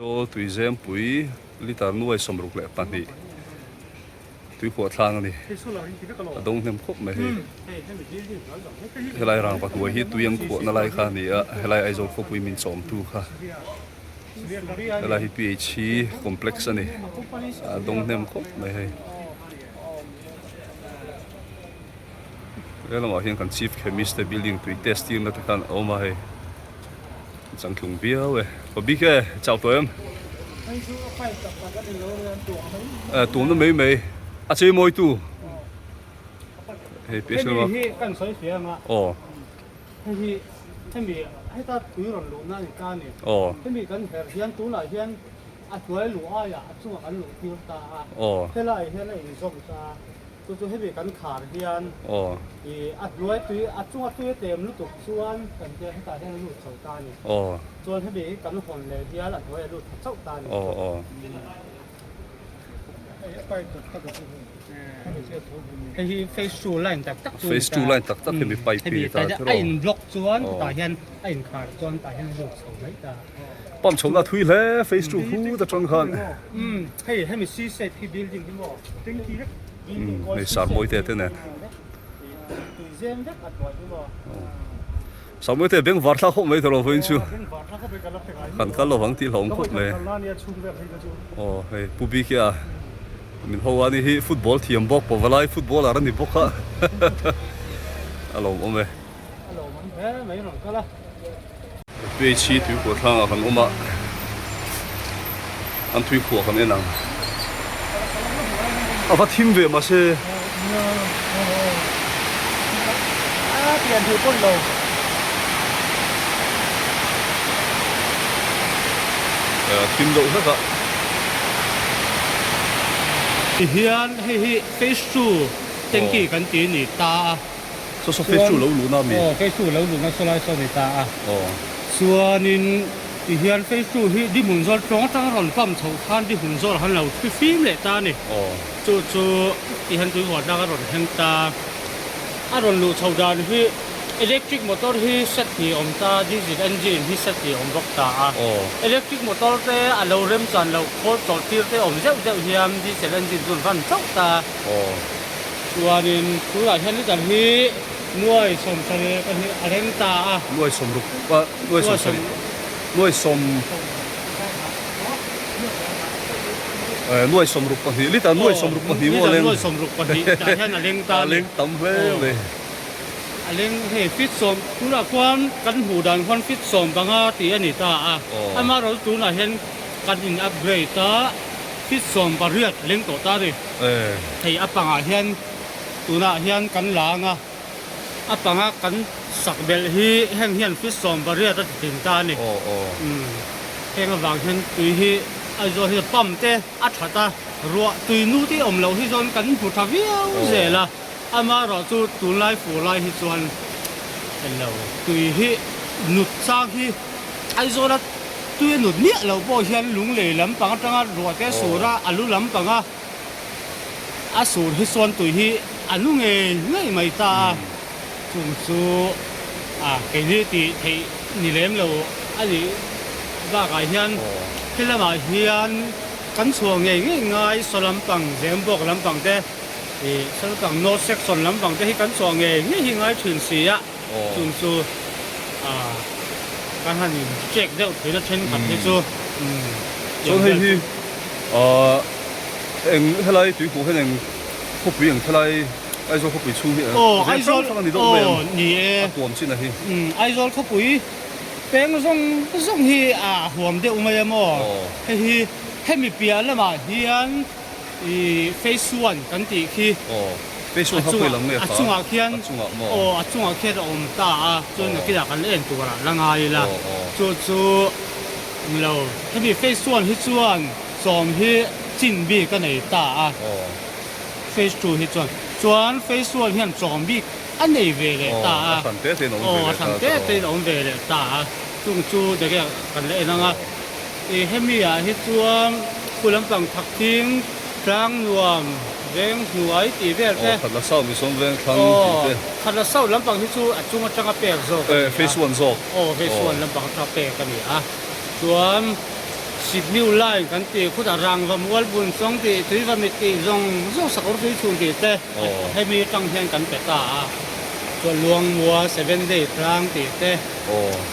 Chaw tuizempui litre nuai 62 tuikhuah thlang a ni. A dawng hnem khawp mai hei. Helai rangva hnuai hi tui an khuahna lai kha a ni a, helai Aizawl khawpui min chawmtu kha. Helai hi PHC complex a ni. A dawng hnem khawp mai hei. He lamah hian kan chief chemist te building tui test tirna te khan a awm a hei. Changtlung viau e. Ka bik e, chau tawh em? Eh, tuamna mai mai. A chei mawi tu. Hei piah Hemi hi kan sawi fia anga. Aw. Hei hi hemi heta tui rawn luhna a ni ta a ni. Aw. Hemi kan her hian tunah hian a hnuai luh aiah a chungah kan luh tir ta a. Aw. Helaiah hian a inzawm ta a. Chu chu hemi kan khar hian ih a hnuai tui a chunga tui a tlem lutuk chuan kan tia hetah hian a lut chho ta a ni. Chuan hemi hi kan hawn leh hian a hnuai a lut thla chauh ta a ni. Hei hi phase two line tak tak chu a ni ta. Phase two line tak tak hemi pipe hi ta a in block chuan tah hian a in khar chuan tah hian a lut chho mai ta. Pump chhohna a thui hle phase two phut atang khan. Hei hemi C shape hi building hi maw tanky vek building kawl hei sarmawi te te nen tui zem vek a hnuai hi maw. Sarmawi te beng var thlak khawp mai tawh lo vawiin chu kan kal lovang tih hlauhawm khawp mai. Aw hei Pu Bike-a min ho a ni hi football thiam bawk pavalai footballer a ni bawk a a lawmawm e. A lawmawm hle mai rawn kal a. PHC tuikhuah thlangah kan awm a, an tuikhuah kan en ang. A va thim ve mahse. A pian thei pawn lo. A thim deuh hlek a. Tihian hei hi phase two tanky kan ti a ni ta a. Saw saw phase two lo luhna a mi? Aw phase two lo luhna saw lai saw ni ta a. Aw. Chuanin tihian phase two hi di hmun zawl tawng atanga rawn pump chhoh khan di hmun zawl han lo thli fim leh ta a ni. Aw. Chu chu tihian tui huat lak a rawn thleng ta. A rawn luh chho dan hi electric motor hi set hnih a awm ta, diesel engine hi set hnih a awm bawk ta a. Aw. Electric motor te a lo remchan loh khawl chawlh tir te awm zeuh zeuh hian diesel engine chu an run chauh ta. Aw. Chuanin tunah hian liter hi nuai 70 ka hi a reng ta a. Nuai sawmruk a nuai 70 nuai sawm eh nuai 62 liter nuai 62 maw a leng. Liter nuai 62 tah hian a leng ta a leng tam hle mai. A leng hei feet sawm tunah khuan kan hmuh dan khuan feet 15 tih a ni ta a. Amaherawhchu tunah hian kan in upgrade a. Feet 18 a leng tawh ta a ni. Hei a pangah hian tunah hian kan la ang a, a panga kan sak belh hi heng hian feet 18 a ti tling ta a ni. Heng avang hian tui hi Aizawl hi pump te a that a, ruah tui nu te awm loh hi chuan kan hmu tha viau zel a, amaherawhchu tunlai fur lai hi chuan englo tui hi nut chang hi Aizawla tui a nut miah loh pawh hian lunglei lampang atanga ruah te a sur a, a lu lampanga a sur hi chuan tui hi a lu ngei ngei mai ta a, chung chu a keini tih theih ni lem lo a nih bakah hian he lamah hian kan chhuah ngei ngei ngai saw lampang Zembawk lampang te ih saw lampang North section lampang te hi kan chhuah ngei ngei hi ngai thin si a. Chung chu kan han in check deuh thin a thenkhat hi chu. Chuan hei hi eng helai tuikhuh hian eng khawpui eng thelai Aizawl khawpui chhung hi eng hrang hrang a ni deuh mai ang a tuam chin a hi. Aizawl khawpui peng zawng zawng hi a huam deuh mai a maw? Hei hi hemi piah lamah hian I phase one kan tih khi Phase one kha khawi lam nge a chungah khian aw a chungah khian a awm ta a chuan nakinah kan en turah la ngai ila chu chu lo hemi phase one hi chuan sawm hi chin bik a nei ta a phase two hi chuan chuan phase one hian chawm bik a nei ve leh ta a aw a hran te te in a awm ve leh ta a chung chu kan la en ang a. I hemi ah hi chuan khu lampang thak thing, tlang nuam, veng hnuai tih vel te. Aw khat la sau mi sawm veng thlang tih te. Aw khat la sau lampang hi chu a chung atanga pek zawk a ni a. Phase one zawk. Aw phase one lampang atanga pek a ni a. Chuan Sihhmiu line kan tih khutah rangva mual bun sawng tih tuiva mit tih zawng zawng sakawr tui chhun tih te hemi atang hian kan pe ta a. Chuan Luangmua Seven Day tlang tih te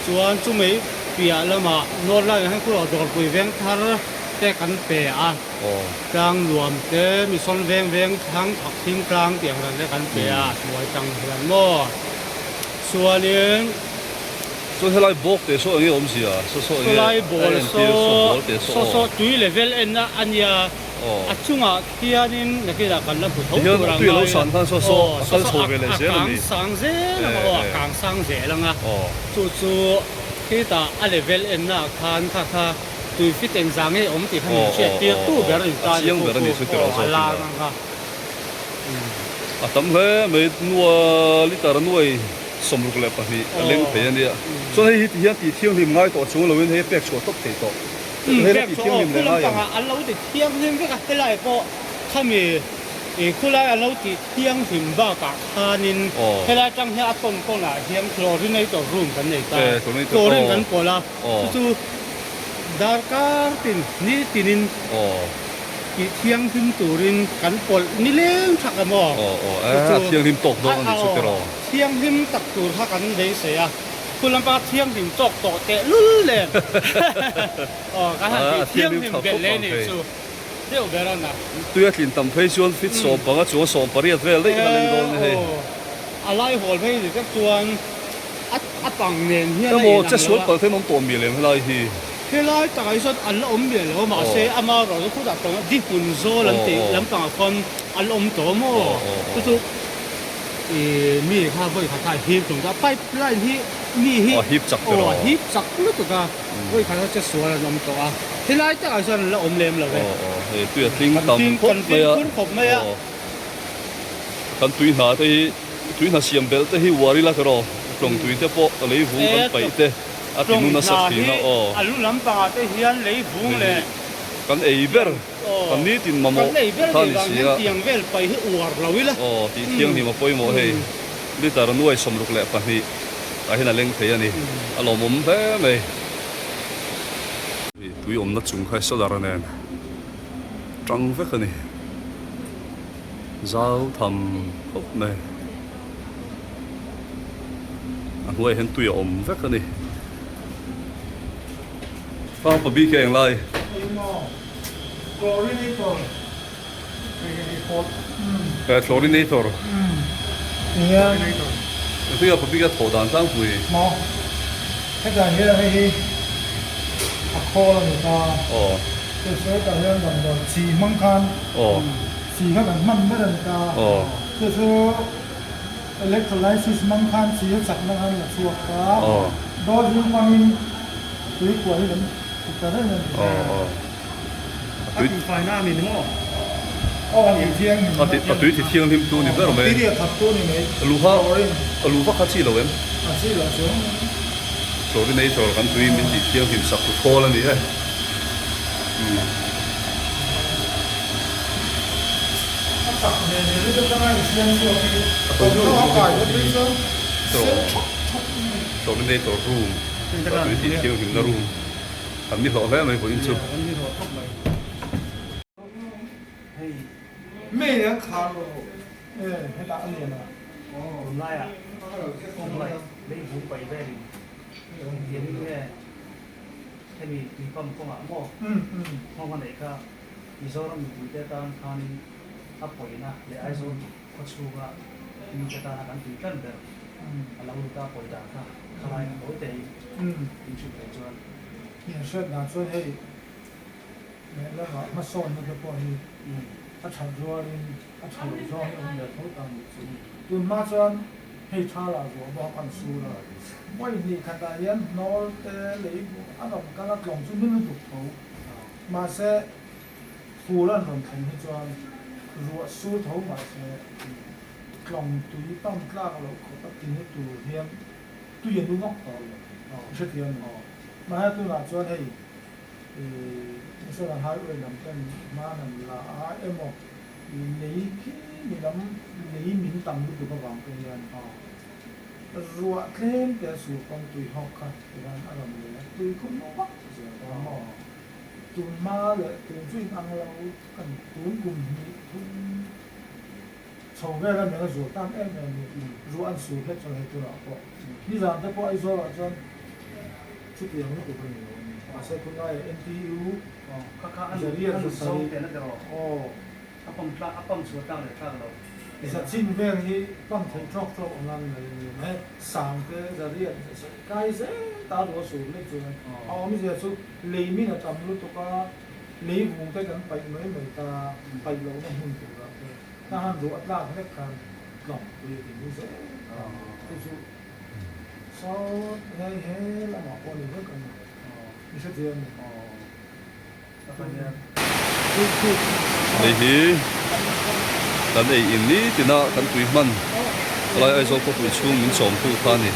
chuan chumei piah lamah North line ah hian khurah Dawrpui veng thar te kan pe a. Tlang nuam te Mission veng veng thlang thak thing tlang tih ang reng te kan pe a hnuai tang hian maw. Chuanin. Chuan helai bawk teh saw enge awmzia? Saw saw enge Sawlai ball a entir saw saw ball teh saw saw aw. saw tui level enna a nia. Aw. A chungah khianin nakinah kan la hmu tho Tihian tur a tui a lo ngai a. san khan saw saw Aw a saw kal saw chho a ve leh a zel a kang ni. sang zel ang Eh a aw a eh. kang sang zel ang a. Aw. Chu chu khitah a level enna ah khan kha kha tui fit engzah nge awm tih kha min Aw aw hriattir aw tu aw. ber a ni A ta a ni chiang khu ber a khu ni chu tiraw aw a zawk lar ila. ang a. A tam hle mai nua liter nuai 62 a leng thei a nia. Chuan hei hi ti hian tih thianghlim ngai tawh chung loin hei pek chhuah tawp thei tawh. Hei la tih thianghlim leh ngai ang. An lo ti thianghlim vek a, helai pawh khami ih khulai an lo tih thianghlim bakah khanin helai atang hian a tawn tawnah hian chlorinator room kan nei ta, chlorine kan pawlh a, chu chu darkar tin nitinin. Tih thianghlim turin kan pawlh nileng thak a maw? Aw aw e, a thianghlim tawk dawn a nih chu tiraw? Thianghlim tak tur kha kan beisei a, khu lampa thianghlim tawk tawh teh lul nen aw kan han tih thianghlim belh leh nih chu deuh ber a na. Tui a tlin tam phei chuan fit 15 chuang 18 vel daih kha leng dawn a ni hei. A lai hawl phei ni vek chuan a pang nen hian a Emaw inang lo a. chesual palh thein awm tawh mial em helai hi? Helai takah hi chuan an la awm miah lo a, mahse ama erawh chu khutah tawng a di hmun zawl an tih lampangah khawn an la awm tawh maw? Chu chu ih mi kha vawi khat kha a hip tum ta, pipe line hi mi hi a hip chak tawh a hip chak lutuk a, vawi khat kha che sual an awm tawh a, helai takah hi chuan an la awm lem lo e. Hei tui a tling tam khawp mai a, kan fimkhur khawp mai a. Kan tui hna te hi tui hna siam belh te hi uar ila tiraw, tlawng tui te pawh lei vung kan paih te. A ti nun a sa thin a aw. A lu lampangah te hian lei vung leh. Kan ei ber, kan nitin mamawh kha ni si a. Tiang vel paih hi uar lo ila. Aw tih thianghlim a pawimawh hei. Liter 62 tah hian a leng thei a ni. A lawmawm hle mai. Tui awmna chung kha solar nen tang vek a ni. Zau tham khawp mai. A hnuaiah hian tui a awm vek a ni. Pa pa bik hi a englai? Chlorinator. Eh chlorinator. Engtin nge pa bik a thawh dan tlangpui? Maw hetah hian hei hi a khawl a ni ta. Aw. Chu chu hetah hian damdawi chi hmang khan chi kha kan hman ber a ni ta. Aw. Chu chu. Electrolysis hmang khan chi a chakna khan la chhuak ta. Dawt zung hmangin tui kua hi kan ti ta reng a ni. A tih faina a ni ni maw? Aw a tih thianghlim. A tui ti thianghlim tu ni ber mai. Bacteria that tu ni mai. Luha a lu vak kha chi lo em? A chi lo chu. Chlorinator kan tui min tih thianghlim sak tu khawl a ni e. A chak nen hi rit atanga i siam chhuak hi thawmhnaw a kai deuh phei chuan sen thawk thawk a ni. Chlorinator room a tui tih thianghlimna room kan ni hlawh hle mai vawiin chu. Main an khar lo e hetah a lian a. Tunlaiah kawng lei vung paih velin engtiang in nge hemi tui pump kawngah maw nghawng a neih kha Mizoram mipuite tan khanin a pawina leh Aizawl khawchhunga mite tana kan tui tlan ber a lo lut a pawi dan kha khalai a tawi tein in hrilh theih chuan. Inhriat dan chuan hei lehlamah hmasawnna te pawh hi a that rualin a tha lo zawng hi awm ve tho ta nih chu. Tunhma chuan hei tha lah zuah bawk an sur a, vawi hnih khatah hian hnawl te lei a rawn kal a tlawng chu min lutuk tho. Mahse, fur an rawn thleng hi chuan ruah sur tho mahse tlawng tui pam tlak loh khawp a tinu tur hian tui a nu vak tawh lo hrethiam ni. Mahse tunah chuan hei National Highway lam ten hman an la a emaw lei khi mi lam lei min tam lutuk avang te hian ruah tlem te a sur kawng tui hawk kha tihian a rawn lei a, tui khu nu vak zel ta maw. Tun hma leh tun chu in ang lo ka ni. Tun kum hnih thum chho vel a nen a zual tan em em hi ruah an sur hlek chuan hei tunah pawh nizan te pawh Aizawl ah chuan chutiang lutuk a ni lo a ni. Mahse tunlaiah NTU Zariat Zasari aw. A pump tlak, a pump chhuah tlak leh tlak lo. Zachin vel hi pump theih tawk tawk awm lan mai a ni awm e. Sangte, Zariat, kai zel ta ruah sur lek chuan a awmzia chu lei min a tam lutuk a, lei vung te kan paih mai mai ta, paih lohna hmun turah te ta han ruah tlak hlek khan tlawng pui a ti ni zel ta. Chu chu saw hei he lamah pawh ni vek a ni. I hrethiam em? Hei hi kan ei in ni tina kan tui hman helai Aizawl khawpui chhung min chawm tu kha a ni.